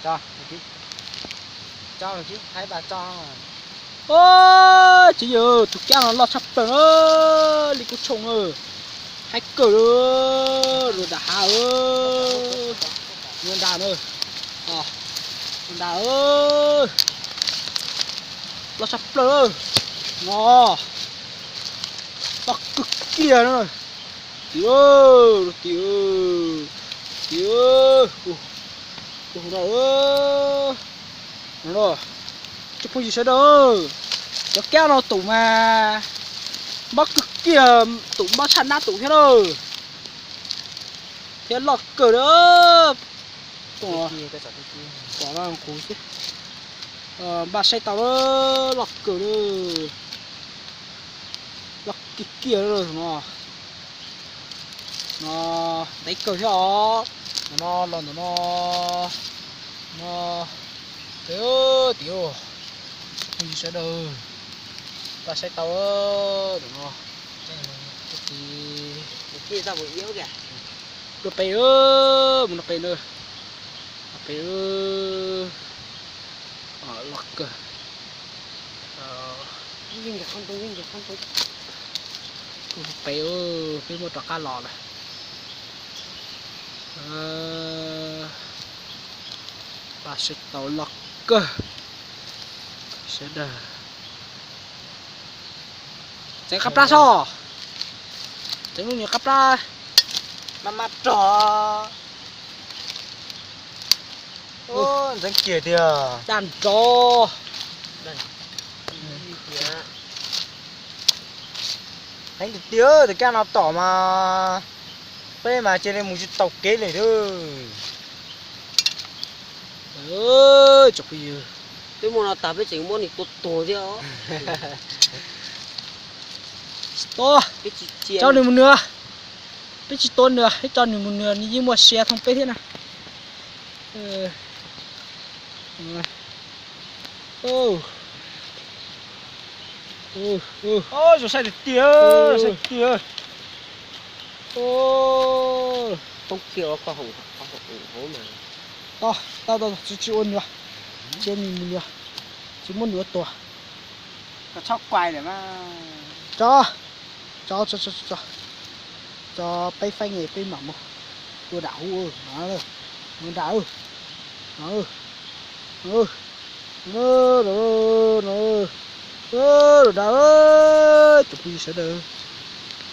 Tso, tso, thaij pab tso. Txiv yawg, tus kab no loj tshaj plaws na, li kub tshooj na. Haib kawg li, nram hav, nram na, nram, loj tshaj plaws na. No, loj kawg kiag na. Tim, tim, tim, hu no, tsoom phooj ywg sawv daws, cov kab no tus mas mob kawg kiag, tus mob tshaj nab tus thiab lawm, thiab loj kawg li. Pom, pom no kuv xwb, npaj saib tau loj kawg li, loj kiag kiag no. No, ntev kawg thiab os. Ntawm no los ntawm no, no, tim, tim, phooj ywg sawv daws, npaj saib tau ntawm no. Dua pem, mus no pem na, pem, loj kawg. Pem, peb muab rov qab los lawm. Pab saib tau loj kawg. Sawv daws, txeev qab plab soj, txeev lub niag qab plab, maj maj rog. Ntxeev kiag tiag, daj nrov. Heev tiag tiag, tus kab no tom mas peb mas cia li mus tsis taus kev li. Tsoom phooj ywg, peb muaj no tas peb tseem muab nws tua tuag thiab. Tsis tau, tso nws mus nws, peb tsis tua nws, peb tso nws mus nws, nws yeej muaj sia thooj peb thiab na. Zoo saib tiag tiag, zoo saib tiag. Tau, tau, tsis, tsis ua nws, tsis ua nws mus nws, tsis muab nws ua tuag. Tso, tso, tso, tso, tso peb feeb, peb mam mus tua dam hub no, mus nram, no, no, nram, tsoom phooj ywg sawv daws,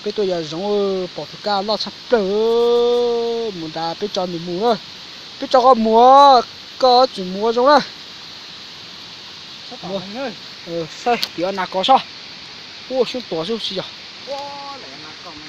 peb tuaj yos zoov, pom tus kab loj tshaj plaws, mus nrad peb tso nws mus na, peb tso koj mus, koj tsis mus ua zoo na. Saib tim ub nas kos soj, ua xyoob tuam xwb tsis yog.